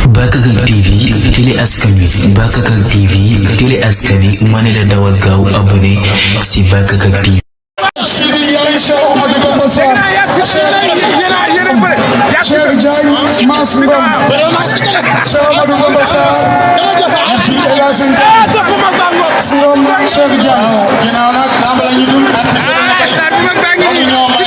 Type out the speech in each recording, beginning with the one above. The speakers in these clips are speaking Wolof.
Bakakak TV télé askan wi Bakakak TV télé askan wi ma ne la dawal gaaw abonné si Bakakak TV. Cheikh Diagne Mass Ngom Cheikh Amadou Bamba Sarr fi Elhadji Ngom Cheikh Diagne ginnaaw nag lamb la ñu dul artiste yi ñoo may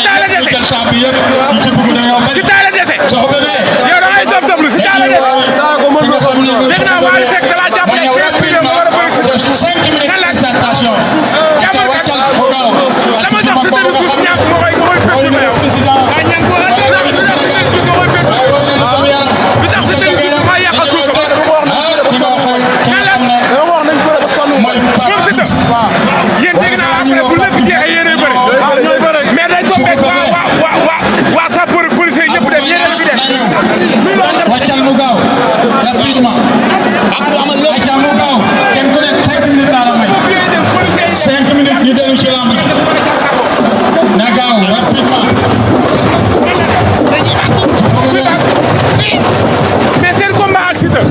jël temps bi yëpp ñu ci bëgg dañoo bari ci taala defe sox bébé yow da ngay dof dof lu ci taala defe sa ko mën ko xam ni dégg naa wali tek da la jàpp ne bi mo war a bëri 5 minutes présentation waccal ko gaaw dama jox ci tëdd ko ñak mo koy président ay ñang ko yéen dégg naa après bu lépp jeexee yéenay bëri mais day tombé waa sapeur policier ñëpp dem yéenay fi dem wàccal mu gaaw rapidement wàccal mu gaaw kenn ku nekk 5 minutes laa la may 5 minutes ñu dellu ci lamb na gaaw rapidement mais seen combat ak Siteu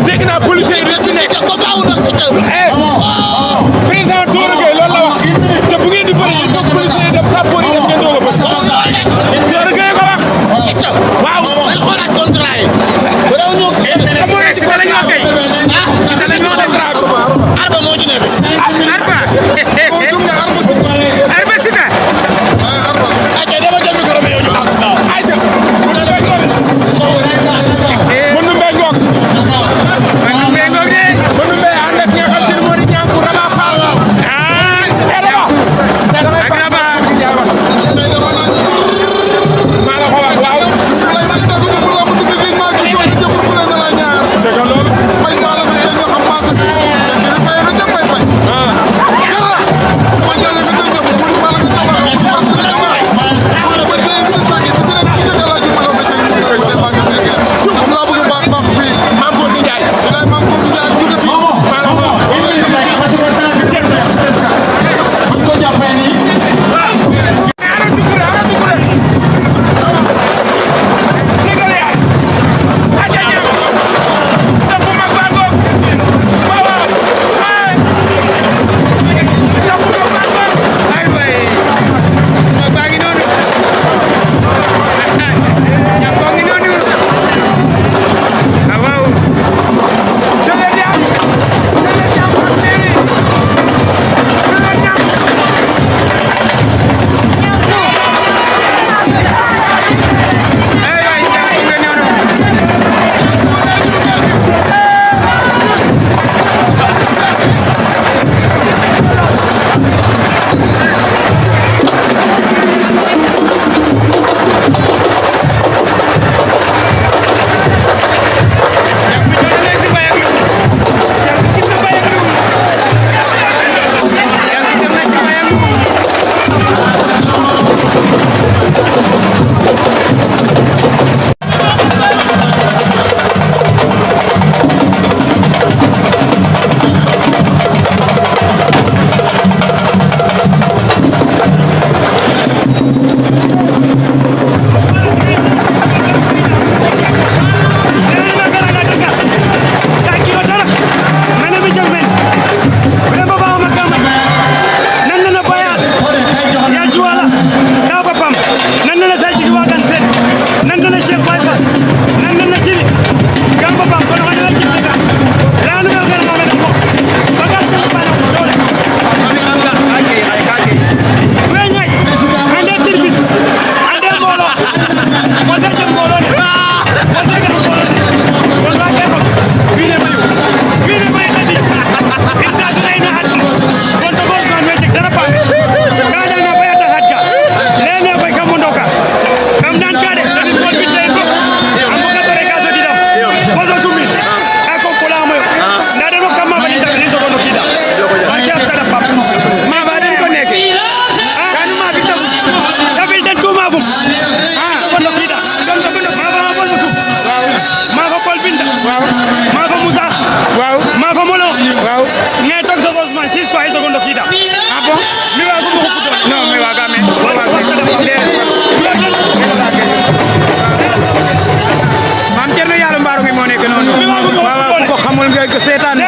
dégg naa policier yi fi nekk président Doro Gueye loolu la wax te bu ngeen di bëri il faut policier yi dem sapeur yi dem ngeen doog a bëri Doro Gueye ko wax waaw dañ xoolaat contrat yi xam nga ne Siteu la ñu wax kay Siteu la ñu wax contrat arba moo ci nekk arba arba Siteu ayca dama jël micro bi yow ñu ayca ko seetaan